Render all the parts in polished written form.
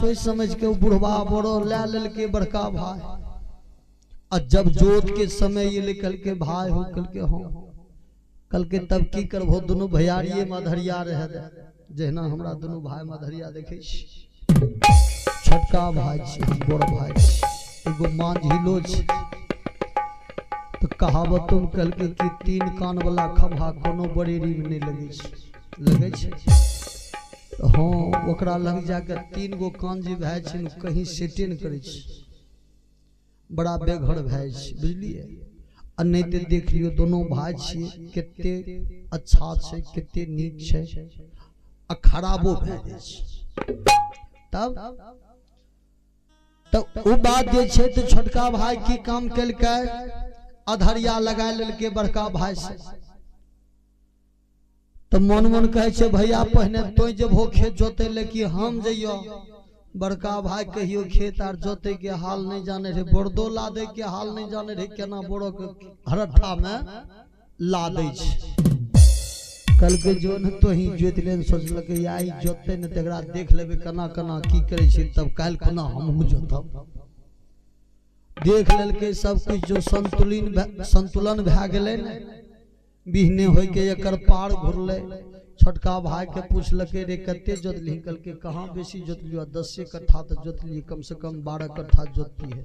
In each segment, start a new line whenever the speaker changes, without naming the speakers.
सोच समझ के बुढ़वा बड़ो ला लेलके बड़का भाई। आ जब जोत के समय ये कल के भाई हो कल के हो कल के तब की करबो दोनों भैयारिये मधरिया रहे दे जहिना हमरा दोनों भाई मधरिया देखे छी छोटका भाई छी बड़ भाई छी एगो मांझिलो छी। तो कहावतों में कहलकै कि 3 कान वाला खम्भा कोनो बरेरी में नहीं लगे छै लगे छै। हाँ ओकरा लग जाके 3 गो कान जे भए छै कहीं सेटे नहि करै छै बड़ा बेघर भए छै बुझलियै। आ नहि तऽ देख लियौ दोनों भाई छियै कते अच्छा छै कते नीक छै आ खराबो भए जाइ छै। तब तऽ ओ बात जे छै तऽ छोटका भाई की काम केलकै अधरिया लगा लेलकै बड़का भाई से। तो मन मन कहै छै भैया पहिने तो जेबहो खेत जोते ले कि हम जइयो। बड़का भाई कहियो खेत आर जोते के हाल नहीं जाने रहे बरदो लादे के हाल नहीं जाने रहे केना बोरो के हरट्ठा में लादे छै। कल के जो न तो ही जोत ले सोचलकै आई जोते ने तकरा देख लेबै केना केना की करै छै तब काल्हि खुना हमहूँ जोतब। देख लेलकै सब कुछ जो संतुलन भए गेलै ने बिहने होय के एकर पार घुरलै। छोटका भाई के पूछलकै रे कते जोतली कहलकै कहाँ बेसी जोतलियो 10 कट्ठा तो जोतलिए कम से कम 12 कट्ठा जोतती है।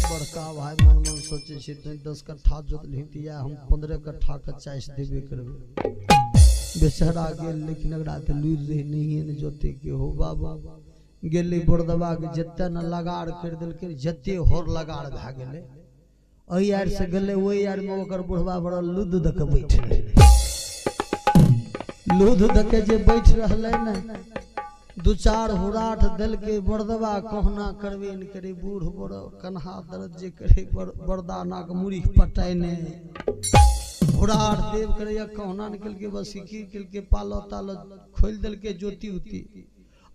बड़का भाई मन मन सोचे छै 10 कट्ठा जोतली तऽ इएह हम 15 कट्ठा के चाइस देबे करबै। बेचारा गेल लेकिन एकरा तऽ लुरि रहे नहिए ने जोते के हो बाबा। गेलै बरदवा के जते ने लगाड़ करि देलकै जते होर लगाड़ भए गेलै एहि आर से गेलै ओहि आर में ओकर बुढ़वा बड़ा लुद दऽ के बैठ रहलै। लुद दऽ के जे बैठ रहलै ने 2-4 हुराठ देलकै बरदवा कहुना करबे नहि करे बूढ़ बड़ कन्हा दर्द जे करे बरदाना के मुड़ी पटेने हुराठ देव करे या कहुना निकलके बस की केलकै पालो तालो खोलि देलकै जोती उती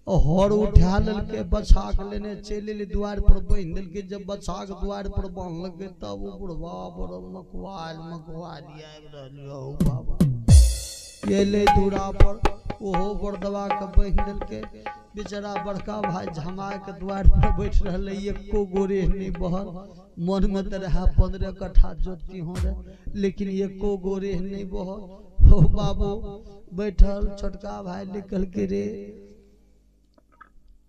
हर उठा लेलकै बछा के लेने चलि एलै दुआरि पर बान्हि देलकै। जब बछा के दुआरि पर बान्हलकै तब ओ बुढ़वा बड़ मकवाल मकवाल आबि रहल हौ बाबा। एलै दूरा पर ओहो बरदवा के बान्हि देलकै। बेचारा बड़का भाई झमा के दुआरि पर बैठ रहलै एको गोरे नहि बहल। मन में तऽ रहए 15 कट्ठा जोती हो रे लेकिन एको गोरे नहि बहल। हो बाबू बैठल छोटका भाई निकलके रे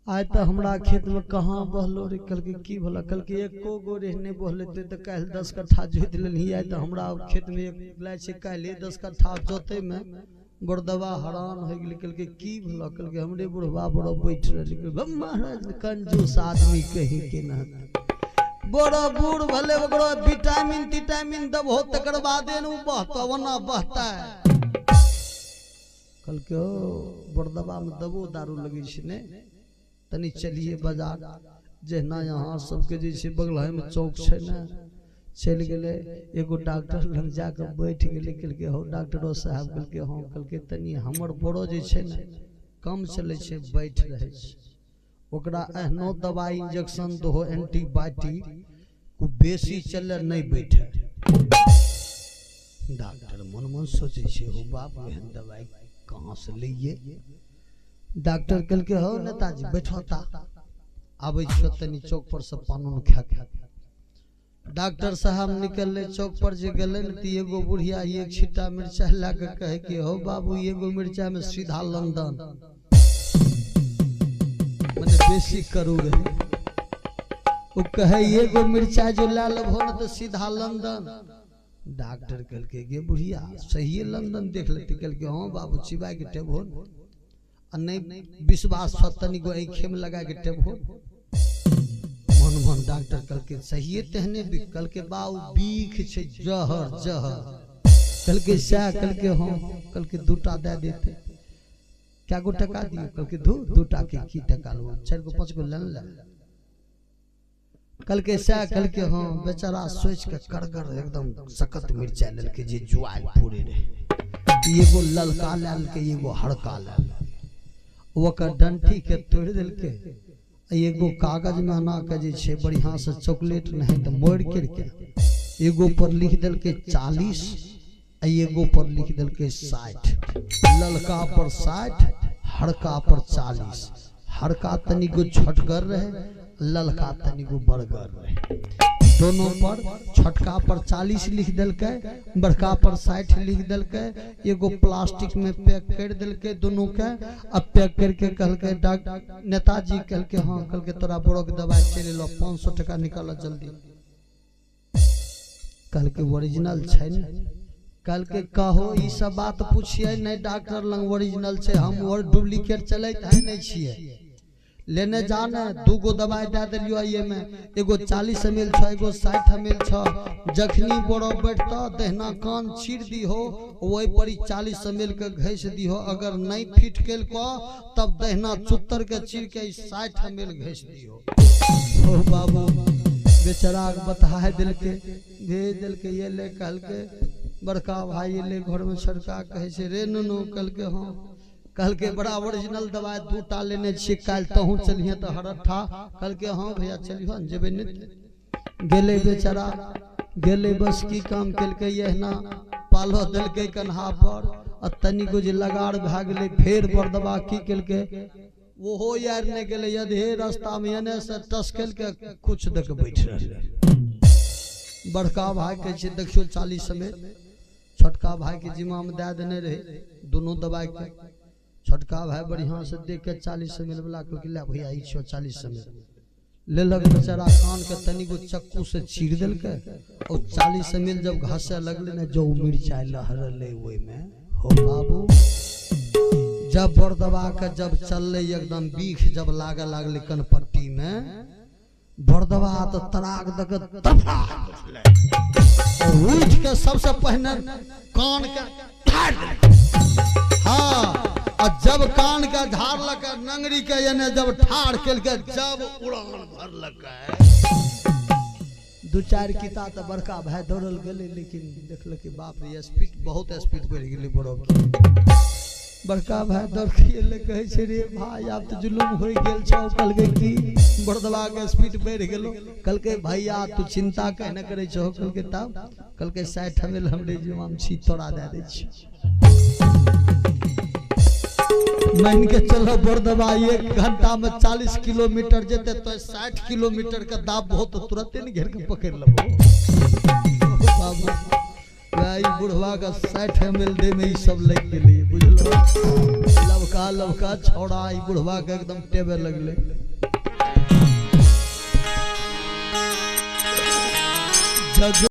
आइ तऽ हमरा खेत में कहाँ बहलो रे। कहलकै की भेल कहलकै एको गो रे नहि बहले तऽ काल्हि 10 कट्ठा जोति लेलही आइ तऽ हमरा खेत में एक लै छै काल्हि 10 कट्ठा जोते में बरदवा हरान हो गेलै। कहलकै की भेल कहलकै हमरे बुढ़वा बड़ बैठ रहलै। महाराज कंजूस आदमी कहीं के न बड़ा बूढ़ भले ओकरो विटामिन तिटामिन देबहो तकर बादे ने ओ बहतौ ओना बहता है। कहलकै ओ बरदवा में दबो दारू लगै छै ने तनी चलिए बाजार जहिना यहाँ सबके जे छै बगलहे में चौक छै ने चलि गेलै एगो डॉक्टर लग जाके बैठ गेलै। कहलकै हौ डॉक्टरो साहब कहलकै हँ। कहलकै तनी हमर बड़ो जे छै ने कम चलै छै बैठ रहै छै ओकरा एहनो दवाइ इंजेक्शन दहो एंटीबायोटिक बेसी चले नहीं बैठे। डॉक्टर मन मन सोचै छै हो बाप एहन दवाइ कहाँ से लैए। डॉक्टर कहलकै हौ नेताजी बैठो ता आबै छियौ तनी चौक पर से पान उन खा के। डॉक्टर साहब निकलले चौक पर जे गेलै ने तऽ एगो बुढ़िया एक छिट्टा मिर्चा लए के कहै कि हौ बाबू एगो मिर्चा में सीधा लंदन मने बेसी करू रहे। ओ कहै एगो मिर्चा जो लए लेबहो ने तऽ सीधा लंदन। डॉक्टर कहलकै गे बुढ़िया सहिए लंदन देख लेतै। कहलकै हँ बाबू चिबाय के टेबहो आ नहीं विश्वास छौ तनिको आँखेमे लगा के टेबहो। मन मन डॉक्टर कहलकै सहिए तेहने कहलकै बाउ बीख छै जहर जहर। कहलकै सएह कहलकै हँ। कहलकै 2टा दए देतै कए गो टका दियौ। कहलकै धू 2टा के की टका लेबो 4 गो 5 गो ले ले। कहलकै सएह कहलकै हँ। बेचारा सोचि के करगर एकदम सख्त मिर्चाइ लेलकै जे जुआइल पूरे रहै। एगो ललका लए लेलकै एगो हरका लए लेलकै ओकर डंठी के तोड़ि देलकै एगो कागज में अना के जे छै बढ़िया से चॉकलेट नहीं तऽ मोड़ि करके एगो पर लिख देलकै 40 आ एगो पर लिख देलकै 60। ललका पर 60 हरका पर 40। हरका तनिगो छोटगर रहे, ललका तनिगो बड़गर रहे। दोनों पर छोटका पर 40 लिख देलकै, बड़का पर 60 लिख देलकै। एगो प्लास्टिक में पैक कर देलकै दोनों के। अब पैक करके कहलकै डॉक्टर नेताजी कहलकै हाँ, कहलकै तोरा बड़ो के दवाई चलि एलो, 500 टका निकाल जल्दी। कहलकै ओरिजिनल छै ने? कहलकै कहो ई सब बात पूछिए नहीं डॉक्टर लंग, ओरिजिनल छै, हम और डुप्लीकेट चलैत है नहीं छियै। लेने जा ने, दूगो दवाई दे दिलियो ये में, एगो 40 ml छो, एगो 60 ml छो। जखनी बड़ो बैठतो दहिना कान चीर दीहो, ओहि पर 40 ml के घैस दीहो। अगर नहीं फिट केलको तब दहिना चुत्तर के चीर के 60 ml घैस दीहो। ओ बाबू बेचारा के बता दिलके, भेज दिलके। ये ले कहलके बड़का भाई ले घर में छोटका कहै छै रे नुनू, कहलके हाँ। कहलके बड़ा ओरिजिनल दवाई दूटा लेने छियै, काल्हि तहूँ चलिहे तऽ हरट्ठा। कहलके हाँ भैया चलिहो न, जेबै नहि। गेलै बेचारा गेलै, बस की काम केलकै, एहिना पालो देलकै कन्हा पर आ तनिगो जे लगाड़ भए गेलै। फेर बरदबा की केलकै, ओहो यार नहि गेलै, अधे रास्ता में एने से टस केलकै, कुछ दऽ के बैठ रहलै। बड़का भाई कहै छै देखियौ 40 ml, छोटका भाई के जिम्मा में दए देने रहे दोनों दवाई के। छोटका भाई बढ़िया से देख के 40 ml वाला कहलकै ले भैया ई छौ 40 ml। लेलक बेचारा कान के तनिगो चक्कू से चीर देलकै और 40 ml जब घसे लगलै ने, जो मिरचाई लहरलै ओहिमे। हो बाबू जब बरदबा के जब चललै एकदम बीख जब लागे लागलै कनपट्टी में, बरदबा तो तराक दऽ के तफड़ा उठलै और उठि के सबसे पहिने कान के झाड़ि देलकै। हाँ, आ जब कान के झाड़लक नंगरी के एने जब ठाढ़ केलकै, जब उड़ान भरलकै दू चारि किता तऽ बड़का भाई दौड़ल गेलै, लेकिन देखलकै बाप रे स्पीड बहुत स्पीड बढ़ि गेलै बड़ो के। बड़का भाई दौड़ के एलै, कहै छै रे भाई आब तऽ जुलुम होइ गेल छौ। कहलकै की बरदबा के स्पीड बढ़ि गेलो। कहलकै भैया तू चिंता काहे ने करै छहो? कहलकै तब? कहलकै 60 ml हमरे जिम्मा में छी, तोरा दए दै छी। मान के चलो बरदबा 1 घंटा में 40 किलोमीटर जेते तो 60 किलोमीटर के दाब बहुत तुरंते ने घेर के पकड़ लेबो। बाबू भाई बुढ़वा का 60 ml दे में ई सब लग गेलै, बुझलो लवका लवका छौड़ा ई बुढ़वा के एकदम टेबे लगले। जब